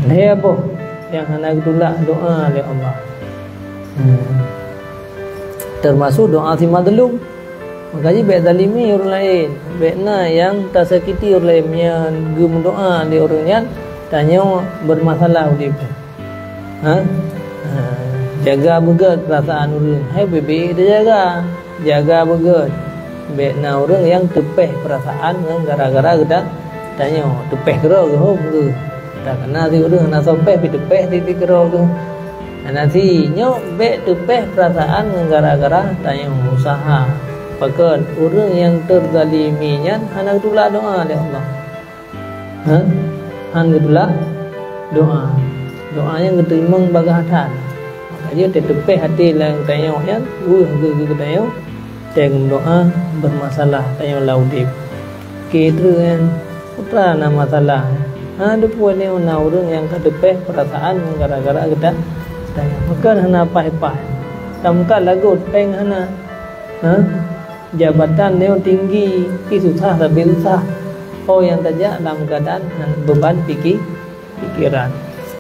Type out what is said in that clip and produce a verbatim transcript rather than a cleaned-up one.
Lhèe boh nyang hana geutulak doa lé Allah. Hmm. Teumasuk doa si mazlum. Maka jih bèk zalimi ureueng laén. Bèk na nyang tasakiti ureueng laén meunyoe geumeudoa lé ureueng nyan tanyoe beumasalah udeb. Ha? Ha. Jaga beugèt peurasaan ureueng. Hai bèk-bèk teujaga. Jaga beugèt. Bèk na ureueng nyang teupèh peurasaan ngon gara-gara geutanyoe. Teupèh keudroe geuh hom geuh. Takana si ureueng hana soe pèh, pih teupèh tiep-tiep keudroe geuh. Hana si nyoe bèk teupèh peurasaan ngon gara-gara tanyoe useuha. Pakon ureueng nyang teuzalimi nyan hana geutulak doa lé Allah. Ha? Han geutulak doa. Doa nyan geuteurimong bagaih that. Maka jih teupèh até lam tanyoe nyan, weueh geuh geutanyoe, teurimong doa beumasalah tanyoe lam udeb. Keu treuk nyan, peue na masalah. Ha, deungon nyoe na ureueng nyang ka teupèh peurasaan gara-gara geutanyoe. Pakon hana paih-paih. Tameukat lagot péng hana. Ha? Jabatan nyoe tinggi, pih susah sabe susah. Óh nyang tajak lam keuadaan beuban pike-, pikeran.